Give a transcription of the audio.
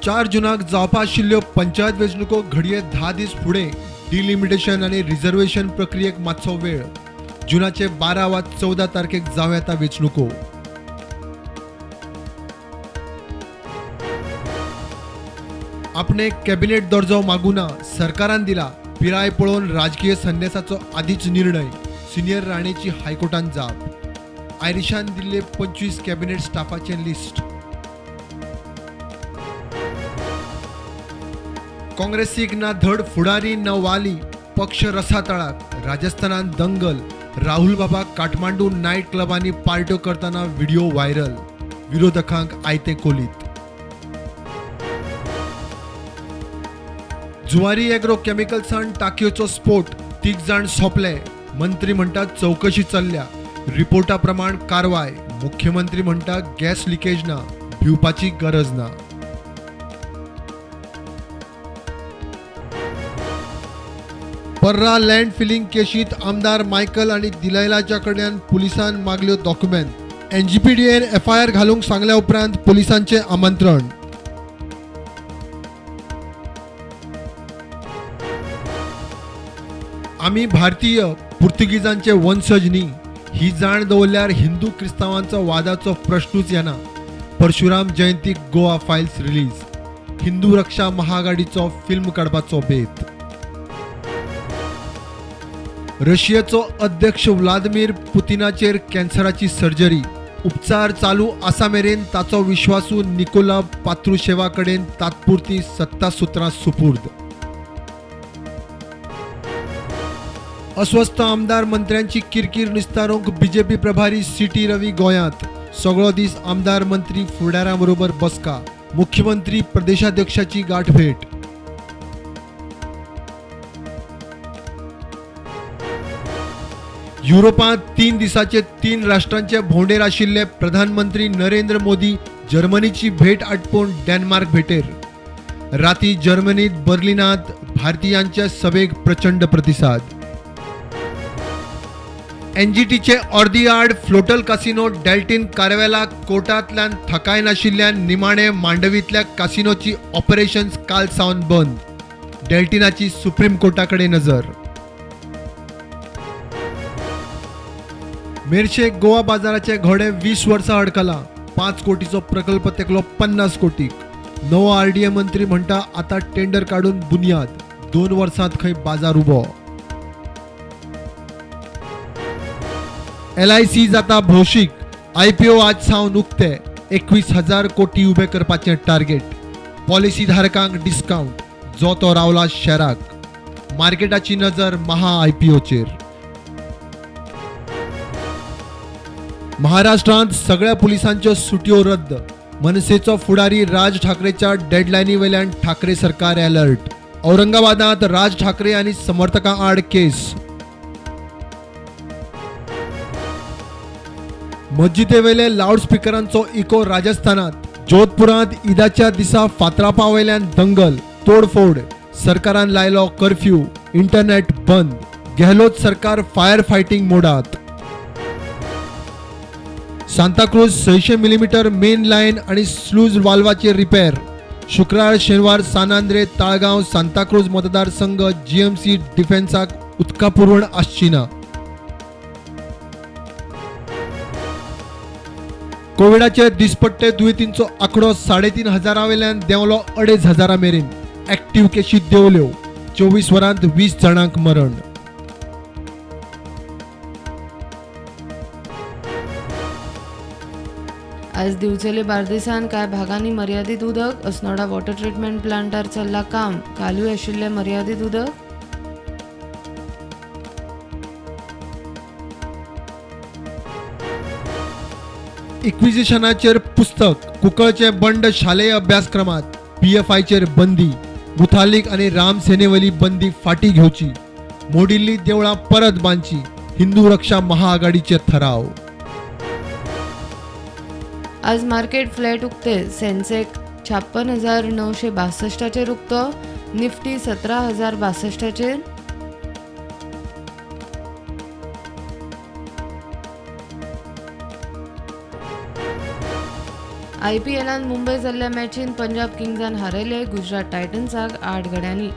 4 जुनाक जावपा आशिल्ल्यो पंचायत वेंचणुको घडये 10 दीस फुडें. डिलिमिटेशन आनी रिझर्वेशन प्रक्रियेक मातसो वेळ. जुनाचे 12 वा 14 तारखेक जावं येता वेंचणुको. आपणे कॅबिनेट दर्जो मागूना, सरकारान दिला. पिराय पळोवन राजकीय संन्यासाचो आदींच निर्णय. सिनियर राणेची हायकोर्टान जाप. आयरिशान दिल्ले 25 कॅबिनेट स्टाफाचें लिस्ट. काँग्रेसीक ना धड फुडारी ना वाली, पक्ष रसातळाक. राजस्थानान दंगल. राहुल बाबा काठमांडू नायट क्लबांनी पार्ट्यो करतना व्हिडिओ व्हायरल. विरोधकांक आयते कोलीत. जुवारी एग्रो केमिकल्सान टाकयोचो स्फोट, 3 जाण सोंपले. मंत्री म्हणटा चवकशी चल्ल्या, रिपोर्टा प्रमाण कारवाय. मुख्यमंत्री म्हणटा गॅस लिकेज ना, भिवपाची गरज ना. पर्रा लँड फिलिंग केशींत आमदार मायकल आनी दिलायलाच्या कडल्यान पुलिसान मागल्यो डॉक्युमेंट. एनजीपीडीएन एफआयआर घालूंक सांगल्या उपरांत पुलिसांचें आमंत्रण. आमी भारतीय, पुर्तुगीजांचे वंशज न्ही ही जाण दवरल्यार हिंदू क्रिस्तांवांचो वादाचो प्रश्नूच येना. परशुराम जयंतीक गोवा फायल्स रिलीज. हिंदू रक्षा महाआघाडीचो फिल्म काडपाचो बेत. रशियेचो अध्यक्ष व्लादिमीर पुतिनाचेर कॅन्सराची सर्जरी. उपचार चालू आसा मेरेन ताचो विश्वासू निकोला पात्रुशेवा कडेन तात्पुरती सत्तासुत्रां सुपूर्द. अस्वस्थ आमदार मंत्र्यांची किरकीर निस्तारूंक बीजेपी प्रभारी सीटी रवी गोंयांत. सगळो दीस आमदार मंत्री फुडाऱ्यां बरोबर बसका. मुख्यमंत्री प्रदेशाध्यक्षाची गाठभेट. युरोपांत 3 दिसाचे 3 राष्ट्रांचे भोंवडेर आशिल्ले प्रधानमंत्री नरेंद्र मोदी जर्मनीची भेट आटपून डेन्मार्क भेटेर. राती जर्मनीत बर्लिनांत भारतीयांच्या सभेक प्रचंड प्रतिसाद. एनजीटीचे अर्दी आड फ्लोटल कासिनो डेल्टीन कारवेला कोर्टांतल्यान थकाय नाशिल्ल्यान निमाणे मांडवींतल्या कासिनोची ऑपरेशन्स काल सावन बंद. डेल्टिनाची सुप्रीम कोर्टा कडेन नजर. मेरशे गोवा बाजाराचे घोडे 20 वर्सां अडकला. 5 कोटीचो प्रकल्प तेकलो 50 कोटीक. नवो आरडीए मंत्री म्हणटा आतां टेंडर काडून बुन्याद. 2 वर्सांत खंय बाजार उबो. एलआयसी जाता भौशीक. आयपीओ आज सावन उक्ते. 21,000 कोटी उबे करपाचें टार्गेट. Policy धारकांक discount. जो तो रावला शॅराक. मार्केटाची नजर महा आयपीओचेर. महाराष्ट्रांत सगळ्या पुलिसांच्यो सुटयो रद्द. मनसेचो फुडारी राज ठाकरेच्या डेडलायनी वेल्यान ठाकरे सरकार अलर्ट. औरंगाबादांत राज ठाकरे आनी समर्थकां आड केस. मस्जिदेवेले लावडस्पिकरांचो इको राजस्थानात. जोधपुरांत ईदाच्या दिसा फातरापा वयल्यान दंगल, तोडफोड. सरकारान लायलो कर्फ्यू, इंटरनेट बंद. गेहलोत सरकार फायर फायटींग मोडात. सांताक्रूज 600 मिलीमीटर मेन लायन आनी स्लूज वाल्वाचे रिपेर. शुक्रार शेनवार सान आंद्रे, ताळगांव, सांताक्रूज मतदारसंघ जीएमसी डिफेन्साक उदका पुरवण आसची ना. कोविडाचे दिसपट्टे दुयेंतींचो आंकडो 3,500 वयल्यान देंवलो 2,500 मेरेन. ऍक्टिव्ह केशी देंवल्यो. 24 वरांत 20 जाणांक मरण. आज दिवचले बार्देसान कांय भागांनी मर्यादीत उदक. अस्नोडा वॉटर ट्रिटमेंट प्लांटार चल्ला काम. कालूय आशिल्लें मर्यादीत उदक. इक्विजिशनाचेर पुस्तक. कुंकळचे बंड शालेय अभ्यासक्रमात. पीएफआयचेर बंदी. मुथालीक आनी रामसेनेवयली बंदी फाटीं घेवची. मोडिल्लीं देवळां परत बांदची. हिंदू रक्षा महाआघाडीचे थराव. आज मार्केट फ्लॅट उक्ते. सेन्सेक्स 56,962 उक्तो. निफ्टी 17,062. आयपीएलान मुंबय जाल्ल्या मॅचीन पंजाब किंग्सान हारयले गुजरात टायटन्साक 8 गड्यांनी.